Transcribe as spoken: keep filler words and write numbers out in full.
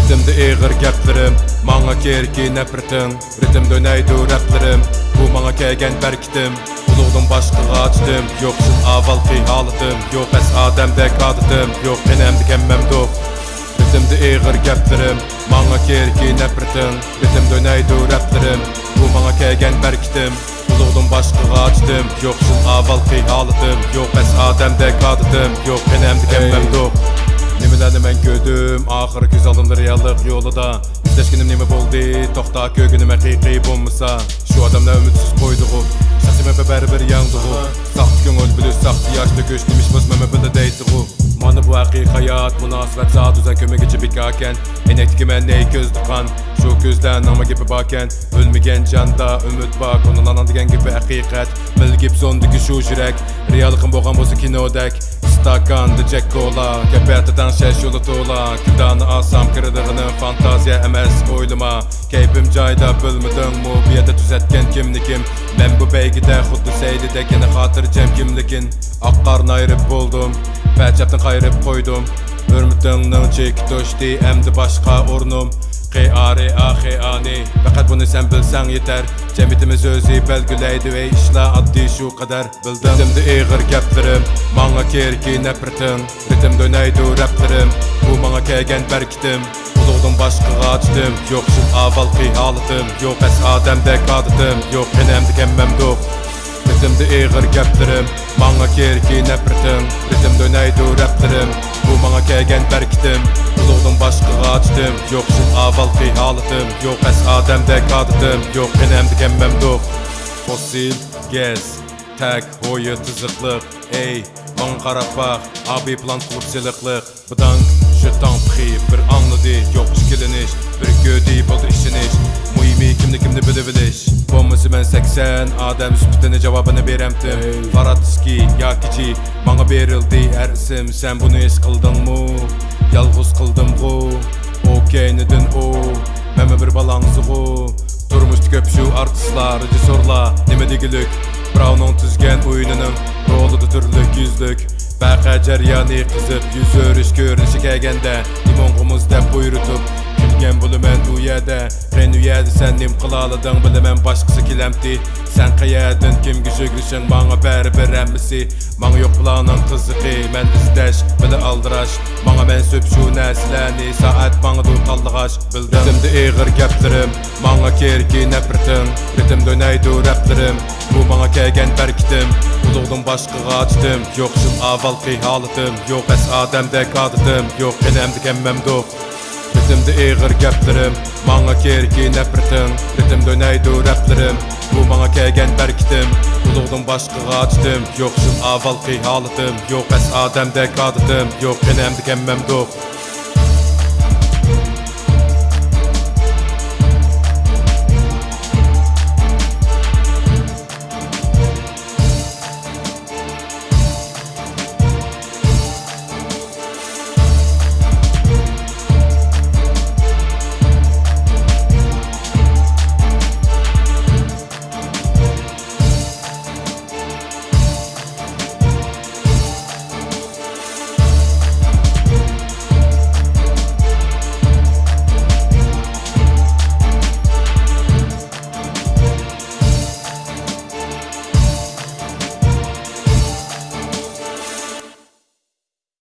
رىتىمدە ئېغىر گەپلىرىم، ماڭا كېرىكى نەپرىتىڭ. رىتىم دۆنەيدۇ رەپلىرىم، بۇ ماڭا كەلگەن بەرىكىتىم. ئۇلۇغدىن باشقىغا چىدىم يوق، شۇ ئاۋۋالقى ھالىتىم يوق، پەس ئادەمدەك ئادىتىم يوق، قېنى ئەمدى كەممەمدۇق. رىتىمدە ئېغىر گەپلىرىم، ماڭا كېرىكى نەپرىتىڭ. رىتىم دۆنەيدۇ رەپلىرىم، بۇ ماڭا كەلگەن بەرىكىتىم. ئۇلۇغدىن باشقىغا چىدىم يوق، شۇ ئاۋۋالقى ھالىتىم يوق، پەس ئادەمدەك ئادىتىم يوق، قېنى ئەمدى كەممەمدۇق. نېمىلەرنى مەن كۆردۈم، ئاخىرى كۆز ئالدىمدا رېئاللىق يولىدا. ئىزدەشكىنىم نېمە بولدى؟ توختا، كۆرگىنىم ھەقىقىي بولمىسا، شۇ ئادەملەر ئۈمىدسىز قويدىغۇ. شەخسىي مەنپەئەت بەرىبىر يەڭدىغۇ. ساختا كۆڭۈل بىلىش، ساختا ياش تۆكۈش، نېمە ئىش بولسا مەنمۇ بىللە دەيدىغۇ. مانا بۇ ھەقىقىي ھايات، مۇناسىۋەت زادى ئۆزەڭ كۆرمىگىچە بىكاركەن. ئەينەكتىكى مەن نەي كۆزدە قان، شۇ كۆزلەرنىڭمۇ گېپى باركەن. ئۆلمىگەن جاندا ئۈمىد بار، كونىلارنىڭ دېگەن گېپى ھەقىقەت. مىللىي گېپ زوندىكى شۇ يۈرەك، رېئاللىقىم بولغان بولسا كىنودەك. ئىستاكاندا جەك كولا، كەپەتتە تەڭشەش يولى تولا. كۈدانى ئالسام كىرىدىغىنىم فانتازىيە ئەمەس، ئويلىما. كەيپىم جايدا، بىلمىدىڭمۇ بۇ يەردە تۈزەتكەن كىمنى كىم؟ مەن بۇ بەيگىدە خۇددى سەيلىدەك، يەنە خاتىرجەم كىملىكىن. ئاققارنى ئايرىپ بولدۇم، پەچەپتىن قايرىپ قويدۇم. ھۆرمىتىڭنىڭ چېكى توشتى، ئەمدى باشقا ئورنۇم. قېئارى ئاخېئانى، پەقەت بۇنى سەن بىلسەڭ يېتەر. جەمئىيىتىمىز ئۆزى بەلگىلەيدۇ، ئەي ئىشلار ئاددىي شۇ قەدەر. بىلدىم. رىتىمدە ئېغىر گەپلىرىم، ماڭا كېرىكى نەپرىتىڭ. رىتىم دۆنەيدۇ رەپلىرىم، بۇ ماڭا كەلگەن بەرىكىتىم. ئۇلۇغدىن باشقىغا چىدىم يوق، شۇ ئاۋۋالقى ھالىتىم يوق، پەس ئادەمدەك ئادىتىم يوق، قېنى ئەمدى كەممەمدۇق. رىتىمدە ئېغىر گەپلىرىم، ماڭا كېرىكى نەپرىتىڭ. رىتىم دۆنەيدۇ رەپلىرىم، بۇ ماڭا كەلگەن بەرىكىتىم. ئۇلۇغدىن باشقىغا چىدىم يوق، شۇ ئاۋۋالقى ھالىتىم يوق، پەس ئادەمدەك ئادىتىم يوق، قېنى ئەمدى كەممەمدۇق. فوسسىل، گەز، تەك، ھويا، تىزىقلىق. ئەي، ماڭا قاراپ باق، ئابىي پىلان قىلىپ سېلىقلىق. بىداڭ، شىتاڭ پىخى بىر ئاڭلىدى، يوق ئىككىلىنىش، بىر كۆردى، بولدى ئىشىنىش. مۇھىمى كىملىكىمنى بىلىۋېلىش. بولمىسا مەن سەكسەن ئادەم سۈپىتىنى جاۋابىنى بېرەمتىم. ئەي. فاراتسكىي ياكى جى، ماڭا بېرىلدى ھەر ئىسىم، سەن بۇنى ھېس قىلدىڭمۇ؟ يالغۇز قىلدىمغۇ، ئوكەينىدىن ئۇ، مەنمۇ بىر بالاڭزىغۇ. تۇرمۇشتا كۆپ شۇ ئارتىسلار، رېژىسسورلار، نېمە دېگۈلۈك. بىراۋنىڭ تۈزگەن ئويۇنىنىڭ رولىدا تۈرلۈك يۈزلۈك. ۋەقە جەريانى قىزىپ، يۈز ئۆرۈش كۆرۈنۈشى كەلگەندە، لىمونغا مۇز دەپ بۇيرۇتۇپ، كۈلگەن بولىمەن ئۇ يەردە. قېنى ئۇ يەردە سەن نېمە قىلالىدىڭ، بىلىمەن باشقىسى كېلەمتى. سەن قەيەردىن كىمگە يۈگۈرۈشۈڭ، ماڭا بەرىبىر ھەممىسى. ماڭا يوق بۇلارنىڭ قىزىقى، مەن ئىزدەش، بىلە ئالدىراش. ماڭا مەنسۇپ شۇ نەرسىلەرنى، سائەت ماڭىدۇ تاللىغاچ. بىلدىم. رىتىمدە ئېغىر گەپلىرىم، ماڭا كېرىكى نەپرىتىڭ. رىتىم دۆنەيدۇ رەپلىرىم، بۇ ماڭا كەلگەن بەرىكىتىم. ئۇلۇغدىن باشقىغا چىدىم يوق، شۇ ئاۋۋالقى ھالىتىم يوق، پەس ئادەمدەك ئادىتىم يوق، قېنى ئەمدى كەممەمدۇق. رىتىمدە ئېغىر گەپلىرىم، ماڭا كېرىكى نەپرىتىڭ. رىتىم دۆنەيدۇ رەپلىرىم، بۇ ماڭا كەلگەن بەرىكىتىم. ئۇلۇغدىن باشقىغا چىدىم يوق، شۇ ئاۋۋالقى ھالىتىم يوق، پەس ئادەمدەك ئادىتىم يوق، قېنى ئەمدى كەممەمدۇق.